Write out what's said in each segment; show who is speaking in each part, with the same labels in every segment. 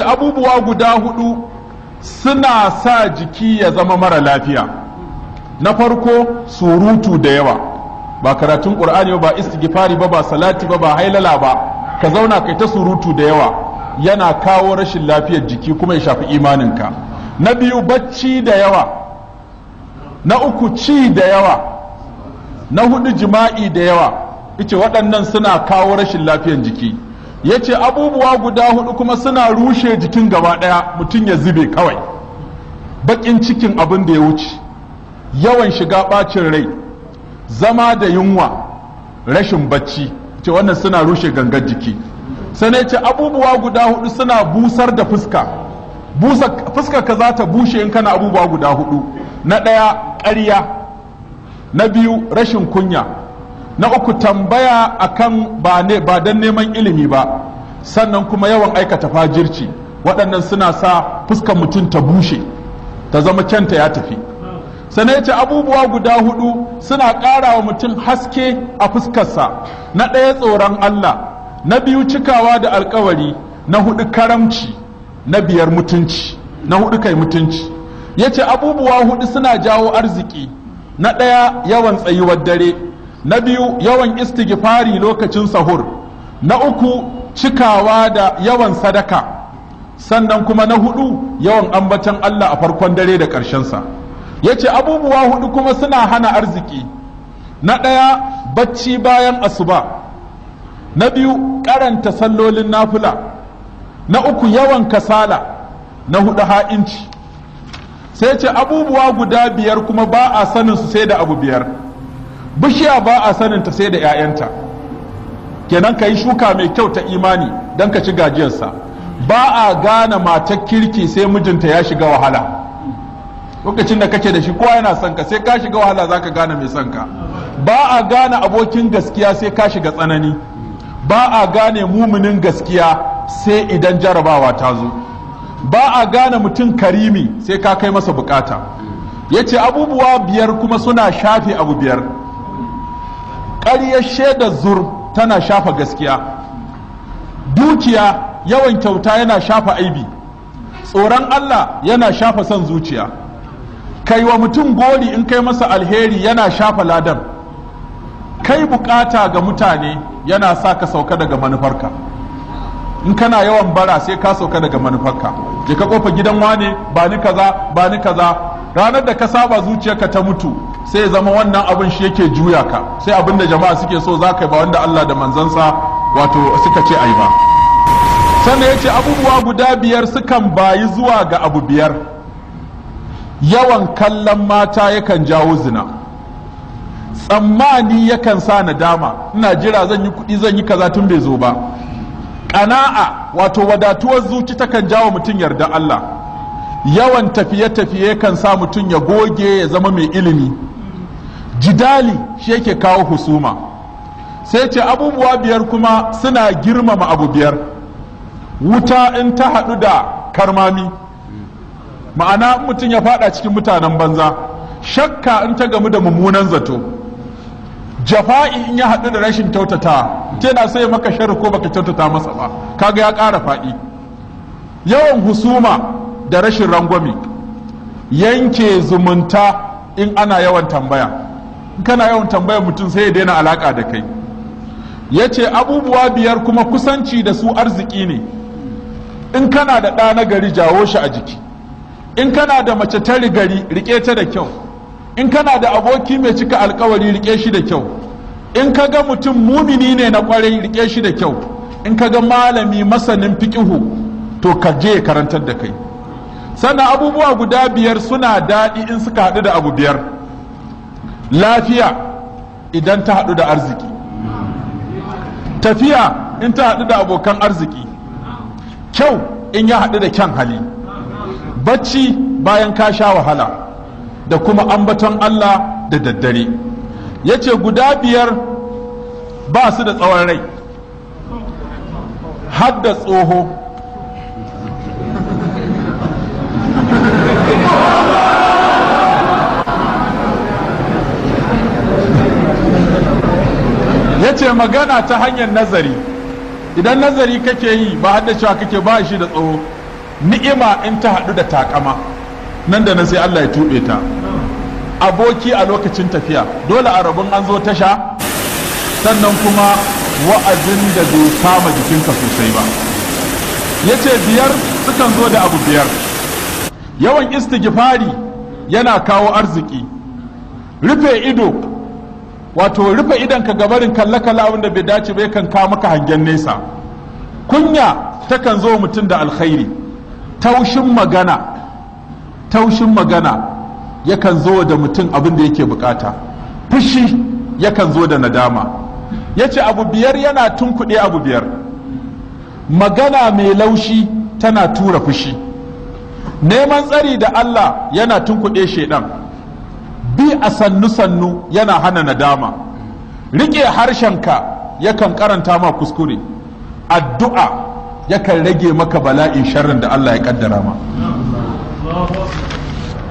Speaker 1: Abubuwa guda hudu suna sa jiki ya zama mara lafiya. Na farko, surutu da yawa, ba karatun Qur'ani ba, istighfari ba, ba salati ba, ba hailala ba, ka zauna kai ta surutu da yawa, yana kawo rashin lafiyar jiki kuma ya shafi imaninka. Na biyu, bacci da yawa. Na uku, ci da yawa. Na hudu, jima'i da yawa. Ice waɗannan suna kawo rashin lafiyar jiki. Ya ce abubuwa guda hudu kuma suna rushe jikin gaba ɗaya, mutum ya zube kawai: baƙin cikin abin da ya wuce, yawan shiga ɓacin rai, zama da yunwa, rashin bacci. Ce wannan suna rushe gangar jiki. Sannan ce abubuwa guda hudu suna busar da fuska. Busa fuska ka za ta bushe in kana abubuwa guda hudu: na ɗaya, ƙarya; na biyu, rashin kunya; na uku, tambaya akan ba ne ba don neman ilimi ba; sannan kuma yawan aikata fajirci. Waɗannan suna sa fuskar mutum ta bushe, ta zama kyanta ya tafi. Sannan ya ce abubuwa guda hudu suna ƙara wa mutum haske a fuskarsa: na ɗaya, tsoron Allah; na biyu, cikawa da alkawari; na hudu, karamci; na biyar, mutunci, na hudu kai, mutunci. Ya ce abubuwa hudu suna jawo arziki: na ɗaya, yawan tsayuwar dare; na biyu, yawan istighfari lokacin sahur; na uku, cikawa da yawan sadaka; sannan kuma na hudu, yawan ambaton Allah a farkon dare da ƙarshensa. Ya ce abubuwa hudu kuma suna hana arziki: na ɗaya, bacci bayan asuba; na biyu, karanta sallolin nafila; na uku, yawan kasala; na hudu, ha'inci. Sai ce abubuwa guda biyar kuma ba a sanin su sai da abu biyar. Bishiya ba a sanin ta sai da 'ya'yanta. Kenan ka yi shuka mai kyau ta imani don ka ci gajiyarsa. Ba a gane matar kirki sai mijinta ya shiga wahala. Lokacin da kake da shi, kowa yana son ka, sai ka shiga wahala zaka gane mai son ka. Ba a gane abokin gaskiya sai ka shiga tsanani. Ba a gane muminin gaskiya sai idan jarabawa ta zo. Ba a gane mutum karimi sai ka kai masa bukata. Ya ce abubuwa biyar kuma suna shafe abu biyar: ƙaryar shaidar zur tana shafa gaskiya, dukiya, yawan kyauta yana shafa aibi, tsoron Allah yana shafa son zuciya, kai wa mutum gori in kai masa alheri yana shafa ladan, kai bukata ga mutane yana sa ka sauka daga manufarka. In kana yawan bara, sai ka sauka daga manufarka. Je ka kofa gidan wane, ba ni kaza, ba ni kaza. Ranar da ka saba, zuciyarka ta mutu, sai ya zama wannan abin shi yake juya ka, sai abin da jama'a suke so za ka yi, ba wanda Allah da manzansa wato suka ce ai ba. Sannan ya ce abubuwa guda biyar sukan bayi zuwa ga abu biyar: yawan kallon mata yakan jawo zina, tsammani yakan sa nadama, ina jira zan yi kuɗi, zan yi kaza, tun bai zo ba; ƙana'a, wato wadatuwar zuci, takan jawo mutum yarda Allah; yawan tafiye-tafiye kan sa mutum ya goge ya zama mai ilimi; jidali shi yake kawo husuma. Sai ce abubuwa biyar kuma suna girmama abu biyar: wuta in ta haɗu da karmami, ma'ana mutum ya fada cikin mutanen banza; shakka in ta gamu da mummunan zato; jafa'i in ya haɗu da rashin kyautata, tana sai maka sharri ko baka kyautata masa ba, kaga ya ƙara faɗi; yawan husuma da rashin rangwame; yanke zumunta in ana yawan tambaya, in kana yawan tambayar mutum sai ya daina alaka da kai. Ya ce abubuwa biyar kuma kusanci da su arziki ne: in kana da ɗa na gari, jawo shi a jiki; in kana da mace ta gari, rike ta da kyau; in kana da aboki mai cika alkawari, rike shi da kyau; in ka ga mutum mumini ne na kwarai, rike shi da kyau; in ka ga malami masanin fiqihu, to ka je karantar da kai. Sannan abubuwa guda biyar suna daɗi in suka haɗu da abu biyar: lafiya idan ta haɗu da arziki, tafiya in ta haɗu da abokan arziki, kyau in ya haɗu da kyan hali, bacci bayan ka sha wahala, da kuma ambaton Allah da daddare. Ya ce guda biyar ba su da tsawon rai, har da tsoho. Ya ce magana ta hanyar nazari, idan nazari kake yi ba haddacewa kake ba, shi da tsawo. Ni'ima in ta haɗu da takama, nan da nan sai Allah ya tuɓe ta. Aboki a lokacin tafiya, dole a rabun an zo tasha. Sannan kuma wa'azin da bai kama jikinka sosai ba. Ya ce biyar sukan zo da abu biyar. Yawan istighfari yana kawo arziki. Rufe ido, wato rufe idon ka gabarin kalle-kalle abin da bai dace ba, kan kawo maka hangen nesa. Kunya takan zo mutum da alkhairi. Taushin magana yakan zo da mutum abin da yake bukata. Fushi yakan zo da nadama. Ya ce abu biyar yana tunkuɗe abu biyar. Magana mai laushi tana tura fushi. Neman tsari da Allah yana tunkuɗe shaidan. Bi a sannu-sannu yana hana nadama. Riƙe harshenka yakan karanta ma kuskure. Addu'a yakan rage maka bala'in sharrin da Allah ya kaddara ma.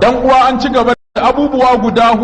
Speaker 1: Dan uwa, an ci gaba da abubuwa guda hudu.